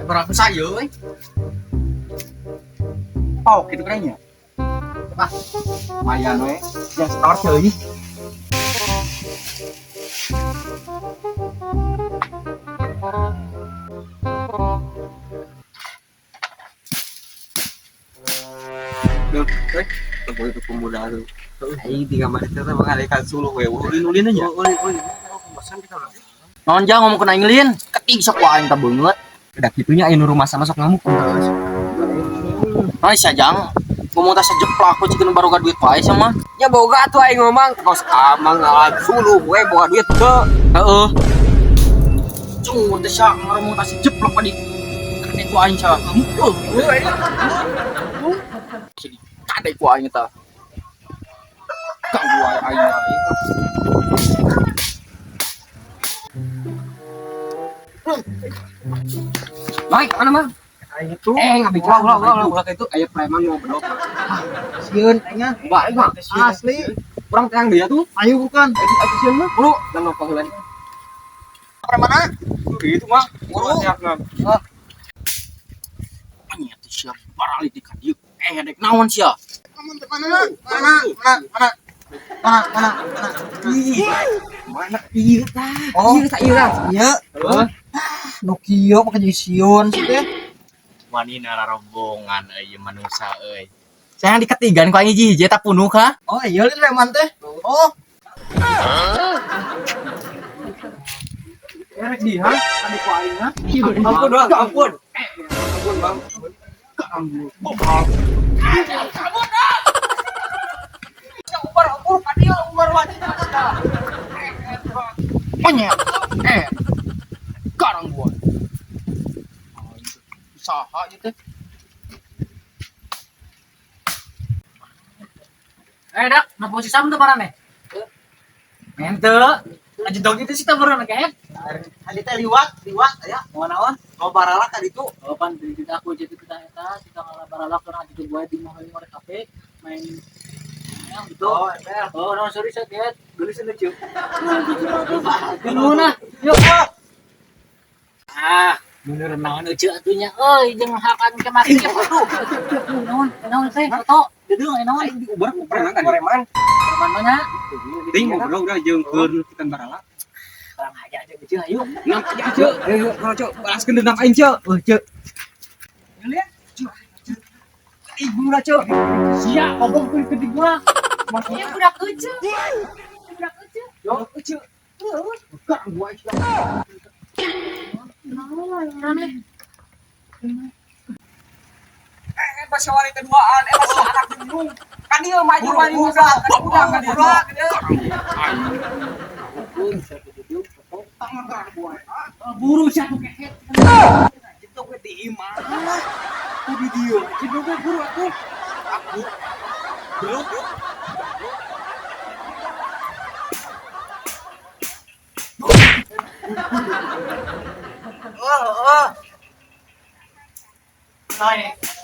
Barang saya euy. Oh, gitu kayaknya. Ah, lumayan we. Ya setor deui. Duh, itu pemuda tuh. Aing tiga menit teh mah kan suluh we. Ulin-ulin aja. Ulin ulin. Naon jang ngomong kena aing lin? Keting sok aing tah beungeut. Udah kitunya aya nu rumah sama sok ngamuk. Naon sia jang? Ngomong tah sajeplak we cikeun baroga duit wae sama. Ya boga atuh aing ngomong kos amang ngalan suluh we boga duit teu. Heeh. Cung teh sia ngomong tah sajeplak di kade ku aing sia. Kade ku aing tah. Ganggu wae aing wae. Baik, mana mah? Aing itu. Eh, nggak bicara, ulah, ulah, ulah, ulah itu aya preman mau bedok. Sieun aing ah. Baik mah, Asli. kurang teang dia tuh. Ayo bukan. Itu sieun mah. Buru, dan lupa heula. Preman mana? Itu mah. Buru. Ah, Nya teh sia barali di ka dieu. Eh dek naon sia? mana mana mana mana mana mana mana. Mana ieu tah? Oh. Ieu tah ieu tah. Iya. Nu kieu make jeung sieun sih teh. Wanina rombongan euy manusia euy. Sayang diketigan ku aing hiji-hiji eta punuk ha. Oh iya lin preman teh. Oh. Erek di ha? Adi ku aing ha? Ampun, Bang, ampun. Ampun, Bang. Monyet. Eh. Garang gua. Saha ieu teh? Eh, dak, na posisi sama tuh parane. Ente, aja dong itu sih taburan kayak. Tadi teh liwat, liwat aya. Mau naon? Mau baralak tadi itu. Oh, pan di kita aku jadi kita eta, kita ngalah baralak orang aja gue di mau ngore kafe main yang gitu. Oh, ember. Oh, no, sorry saya lihat. Gelis lucu. Gimana? Yuk. Ah, bener naon lucu atunya. Euy, jeung hakan kemarin ya foto. Naon, naon teh foto. Dedeung naon. Aing diubar ku preman tadi. Preman. Preman mana? Ting mau bedok udah jeung keur kita baralak. Kurang aja aja lucu ayo. Nang aja, Cek. Ayo, kalau Cek, balaskeun dendam aing, Cek. Euy, Cek. Lihat, Cek. Ibu lah, Cek. Sia, ngomong ke gede gua. Iya budak kecil. Budak kecil. Yo, Cek. Ganggu aing. Naon rame. Eh, bahasa wali keduaan, eh bahasa anak gunung. Kan dia maju maju udah, kan udah kan dia. Buru siapa kehet. Itu gue di mana? Ku di dia. Itu gue buru aku. Aku. Belum. Oh, oh. Naon.